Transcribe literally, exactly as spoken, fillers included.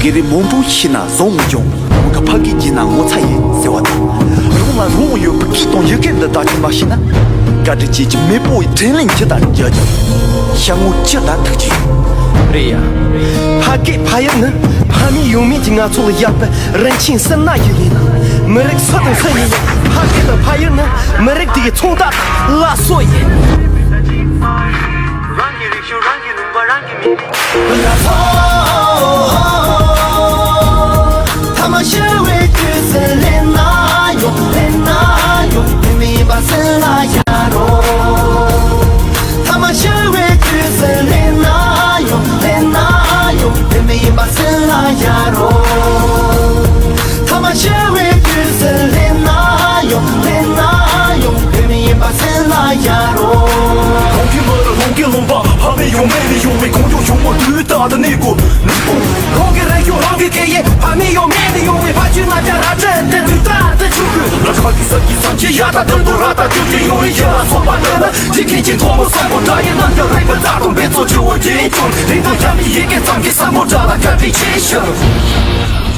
སྐད་རིགས་མང་པོ་ཤེས་ན་བཟང་མི་འཇོང་། རང་གི་ཕ་སྐད་བརྗེད་ན་ངོ་ཚ་ཡིན་ཟེར་བ་དང་། རང་ལ་རང་ཡོད་པའི་སྐད་དང་ཡི་གེ་འདི་དག་ཅིག་མ་ཤེས་ན། བཀའ་དྲིན་ཆེ་གི་མེས་པོ་ཡི་དྲིན་ལན་ཇི་ལྟར་འཇལ་རྒྱུ། ཤ་ངོ་ཅི་ལྟར་ཐུག་ཅིག་ཡོད། རེད་ཡ། ཕ་སྐད་ཕ་ཡུལ་ནི་ཕ་མེས་ཡུལ་མེས་ཀྱི་ང་ཚོ་ལ་ཡབ་པའི་རིན་ཆེན་སིལ་སྣ་ཞིག་ཡིན། མི་རིགས་སུ་དང་སུ་ཡིན་ཡང་ཕ་སྐད་དང་ཕ་ཡུལ་ནི་མི་རིགས་དེ་ཡི་ཚོང་རྟགས་དང་བླ་སྲོག་ཡིན། རང་གི་རིག་གཞུང་རང་གི་ལུང་པ་རང་གི་མི་རིགས། ཐ་མ་ཤི་བའི་དུས་སུ་སླེབས་ན་ཡང་སླེབས་ན་ཡང་དེ་མིན་པ་སེམས་ལ་ཡ་རོ། ཐ་མ་ཤི་བའི་དུས་སུ་སླེབས་ན་ཡང་སླེབས་ན་ཡང་དེ་མིན་པ་སེམས་ལ་ཡ་རོ། ཐ་མ་ཤི་བའི་དུས་སུ་སླེབས་ན་ཡང་སླེབས་ན་ཡང་དེ་མིན་པ་སེམས་ལ་ཡ་རོ། ཁོང་གི་མི་རབས་ཁོང་གི་ལུང་པ་ཕ་མེས་ཡུལ་མེས་ནས་ཡོང་བའི་གངས་ལྗོངས་ཞུང་མོ་དུས་རྟག་ཏུ་གནས་དགོས། རང་གི་རིག་གཞུང་རང་གི་སྐད་ཡིག་ཕ་མེས་ཡུལ་མེས་ནས་ཡོང་བའི་ཕ་ཆོས་རྣམས་ཀྱང་ར་སྤྲོད་དེ་དུས་རྟག་ཏུ་བྱུང་དགོས། ར་ཁ་གི་ས་ཀྱི་སེམས་ཀྱི་ཡ་ད་དོན་དུ་ར་ད་དུས་ཀྱི་ཡོང་བའི་ཡ་ལ་སོགས་པ་འདོད་ན་འཇིག་རྟེན་གྱི་ཐོག་མ་བསམ་པོ་འདྲ་ཡིན་ན་འདི་རིག་པ་རྩ་དང་འབད་རྩོལ་ཆུ་བོ་རྒྱས་ཀྱང་རིང་དུ་ཡང་མི་ཡི་གེ་ཙམ་གྱི་བསམ་པོ་འདྲ་ལ་བཀའ་དྲིན་ཆེ་ཞུ།